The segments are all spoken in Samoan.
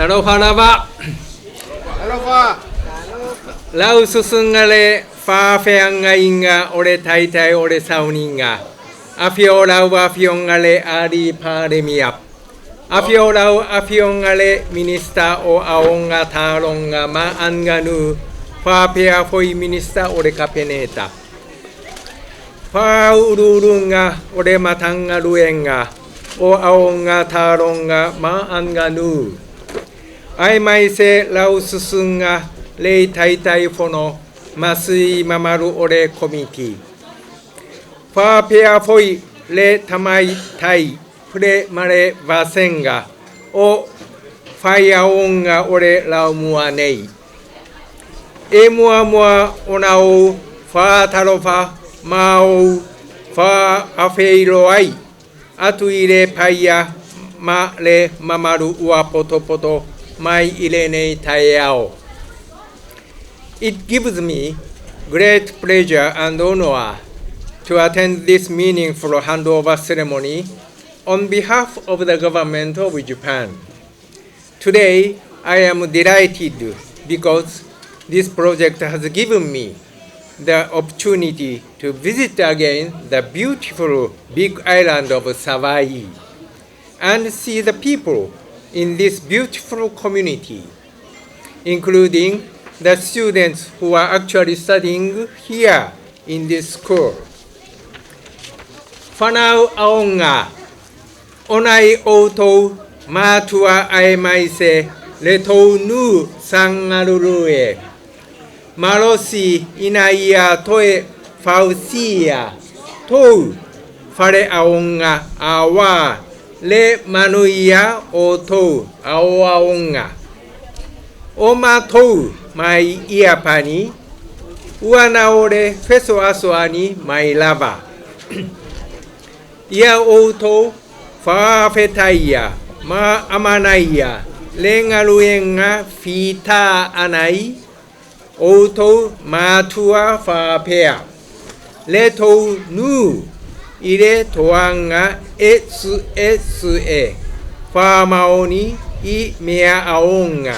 Talofa lava. Alofa. Lau susuga le faafeagaiga o le Taitai o le sauniga. Afio lau Afioga le Alii Palemia. Afio lau Afioga le Minisita o Aoga Taaloga ma Aganuu faapea foi Minisita o le Kapeneta. Faauluuluga o le Matagaluega o Aoga Taaloga ma Aganuu. Aemaise lau susuga le Taitaifono ma sui mamalu o le Komiti. Faapea foi le Tamaitai Pule ma le Vasega o Faiaoga o le Laumua nei. E muamua ona ou faatalofa ma ou faafeiloai atu i le paia ma le mamalu ua potopoto mai i lenei taeao. It gives me great pleasure and honor to attend this meaningful handover ceremony on behalf of the government of Japan. Today, I am delighted because this project has given me the opportunity to visit again the beautiful big island of Savaii and see the people in this beautiful community, including the students who are actually studying here in this school. Fanau aoga, ona i outou matua aemaise le tou nuu sagalulue. Malosi ina ia toe fausia tou faleaoga auā le manuia o tou aoaoga. O matou mai Iapani, ua na o le fesoasoani mai lava. Ia outou faafetaia ma amanaia le galuega fitā a nai outou matua faapea le tou nuu i le toaga eseese faamaoni i meaaoga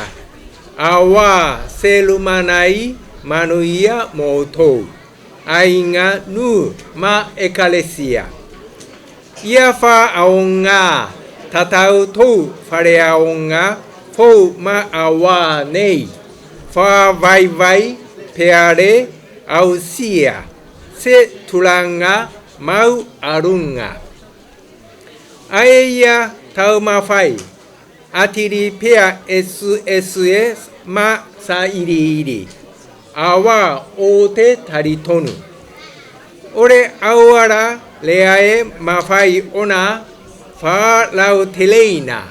auā se lumanai manuia mo outou aiga nuu ma ekalesia. Ia faaaogā tatau tou faleaoga fou ma auā nei faavaivai pea le ausia se tulaga maualuga. Ae ia taumafai atili pea e suesue ma sailiili, auā ou te talitonu. O le auala lea e mafai ona faalauteleina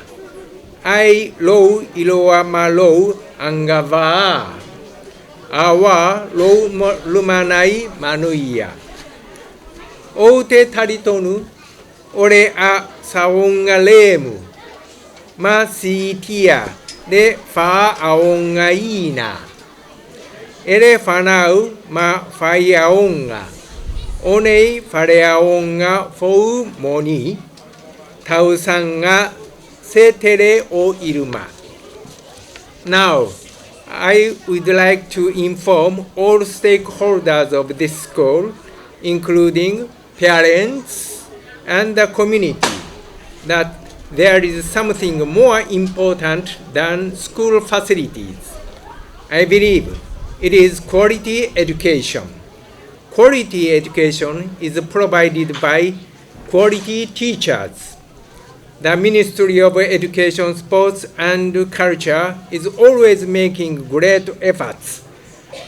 ai lou iloa ma lou agavaa, auā lou lumanai manuia. Ou te talitonu o le a saogalemu ma siitia le faaaogaina e le fanau ma faiaoga o nei faleaoga fou mo ni tausaga se tele o i luma. Now, I would like to inform all stakeholders of this school, including parents and the community, that there is something more important than school facilities. I believe it is quality education. Quality education is provided by quality teachers. The Ministry of Education, Sports and Culture is always making great efforts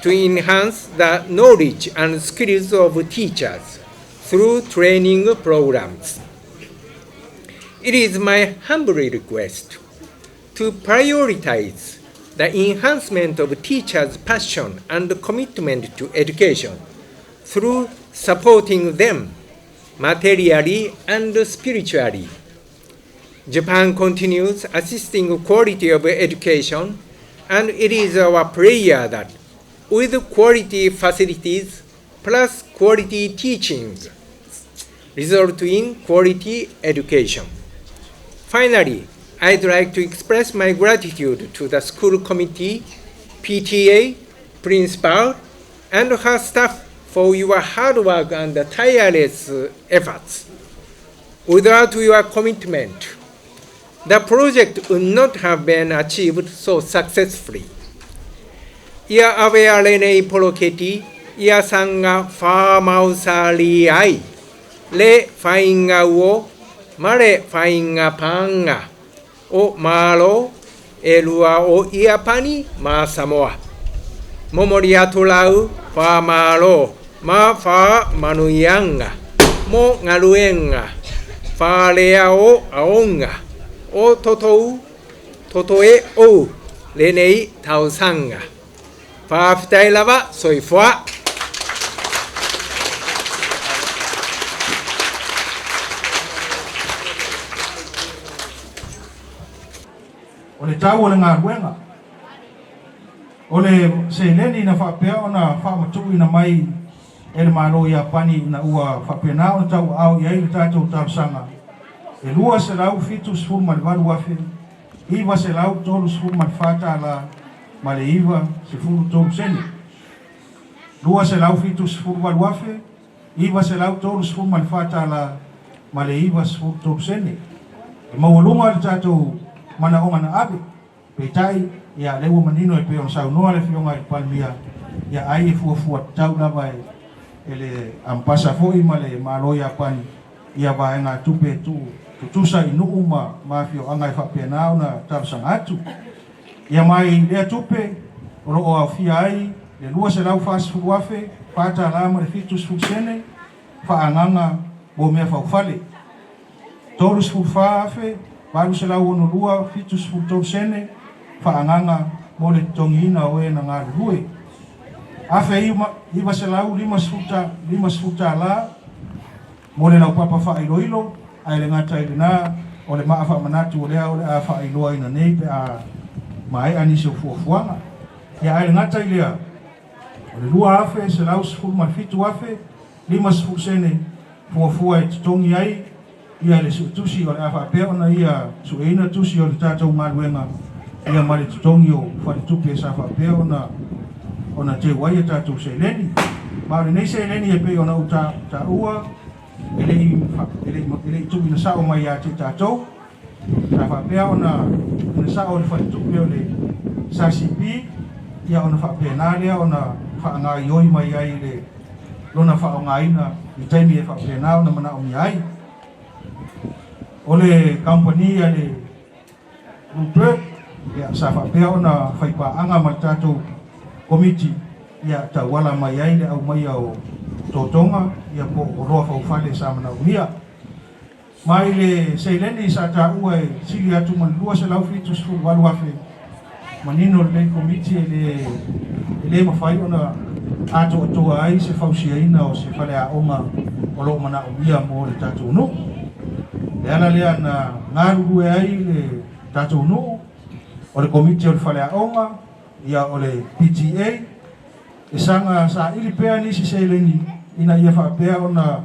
to enhance the knowledge and skills of teachers through training programs. It is my humble request to prioritize the enhancement of teachers' passion and commitment to education through supporting them materially and spiritually. Japan continues assisting quality of education, and it is our prayer that with quality facilities plus quality teaching result in quality education. Finally, I'd like to express my gratitude to the school committee, PTA, principal, and her staff for your hard work and tireless efforts. Without your commitment, the project would not have been achieved so successfully. Ia avea lenei poloketi ia saga faamausali ai le faiga uo ma le faiga paga o Malo e lua o Iapani ma Samoa. Momoli atu lau faamalo ma faamanuiaga mo galuega faaleaoaoga o totou totoe ou lenei tausaga. Faafetai lava, soifua. O le tau o le galuega o le seleni na faapea ona faamatuuina mai e le Malo Iapani ina ua faapena ona tauaao i ai le tatou talosaga e $278,934 tālā ma le 93 sene. $278,934 tālā ma le 93 sene. E maualuga le tatou manaoga na ave, peitai ia lea ua manino e pei ona saunoa le Afioga i le Palemia, ia ai e fuafua tatau lava e le ampasa foi ma le Malo Iapani ia vaega tupe tu tutusa i nuu ma afioaga e faapena ona talosaga atu. Ia mai lea tupe o loo aofia ai le $240,000 4 ma le 70 sene faaagaga mo mea faufale, 34,862 73 sene faaagaga mo le totogiina o e na galulue, $1,950 tālā mo le laupapa faailoilo, ae le gata i lena o le maa faamanatu o lea o le a faailoaina nei pe a maea nisi o fuafuaga. Ia ae le gata i lea o le $2,117,050 sene fuafua e totogi ai ia le suetusi o le a faapea ona ia sueina tusi o le tatou galuega ia ma le totogi o faletupe sa faapea ona teu ai tatou seleni. Ma o lenei seleni e pei ona ou taua e lei tuuina sao mai ia te tatou, sa faapea ona tuuina sao le faletupe o le SACP, ia ona faapena lea ona faagaioi mai ai le lona faaaogaina i taimi e faapena ona manaomia ai. O le kampani a le Bluebird ia sa faapea ona faipaaga ma le tatou komiti ia tauala mai ai le aumaia o totoga ia po o oloa faufale sa manaomia. Mai le seleni sa taua e sili atu ma le $278,000 manino lenei komiti e le mafai ona atoatoa ai se fausiaina o se faleaoga o loo manaomia mo le tatou nuu. Le ala lea na galulue ai le tatou nuu o le komiti o le faleaoga ia o le PTA e saga saili pea nisi seleni ina ia faapea ona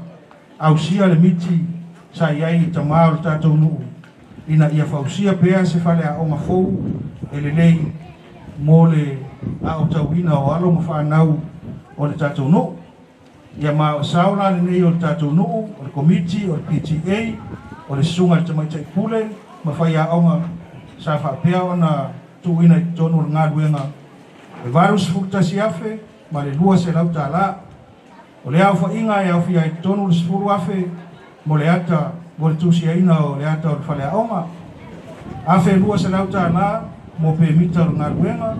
ausia le miti sa i ai i tamā o le tatou nuu ina ia fausia pea se faleaoga fou e lelei mo le aotauina o alo ma fanau o le tatou nuu. Ia ma o sao la lenei o le tatou nuu o le komiti o le PTA o le susuga i le tamaitai pule ma faiaoga sa faapea ona tuuina i totonu o le galuega e $81,000 ma le $200 tālā. O le aofaiga e aofia ai totonu le $10,000 mo le ata mo le tusiaina o le ata o le faleaoga, $1,200 tālā mo pemita o le galuega,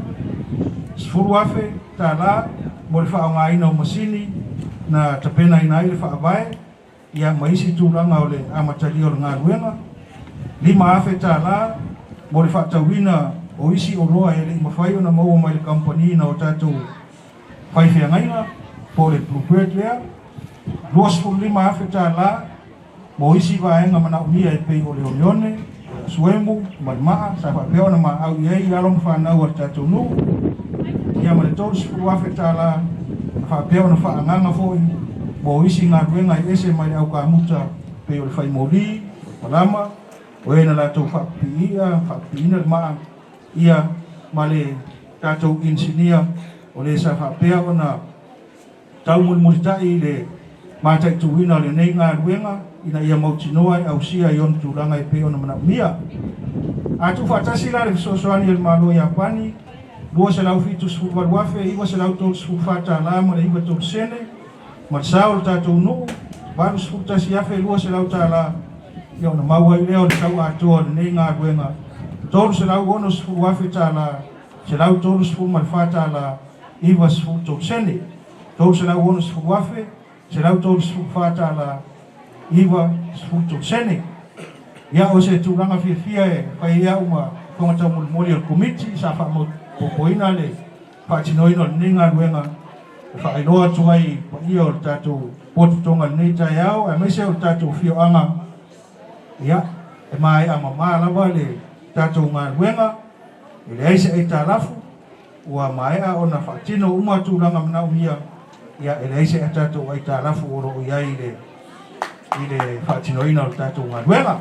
$10,000 tālā mo le faaaogaina o masini na tapenaina ai le faavae ia ma isi tulaga o le amatalia o le galuega, $5,000 tālā mo le faatauina o isi oloa e lei mafai ona maua mai le kampani na o tatou faifeagaiga po le Bluebird lea, $25,000 tālā mo isi vaega manaomia e pei o le oneone, o le asuemu ma le maa sa faapea ona maau i ai alo ma fanau a le tatou nuu, ia ma le $30,000 tālā na faapea ona faagaga foi mo isi galuega e ese mai le aukamuta pei o le faimoli, o le palama O e na latou faapipiia faapipiina le maa ia ma le tatou inisinia o le sa faapea ona taumulimulita'i i le mataituina o lenei galuega ina ia mautinoa e ausia i ona tulaga e pei ona manaomia. A tuufaatasi la le fesoasoani a le Malo Iapani $278,934 ma le 93 sene ma le sao o le tatou nuu $81,200 ia ona maua ai lea o le tau atoa o lenei galuega $360,000 $134 93 sene $360,000 $134 93 sene. Ia o se tulaga fiafia e fai ai au ma fofoga taumolimoli o le Komiti sa faamaopoopoina le faatinoina o lenei galuega e faailoa atu ai i paia o le tatou potopotoga i lenei taeao aemaise o le tatou afioaga ia e maea mamā lava le tatou galuega e leai se aitalafu ua maea ona faatino uma tulaga manaomia ia e leai se tatou aitalafu o lo o i ai i le faatinoina o le tatou galuega.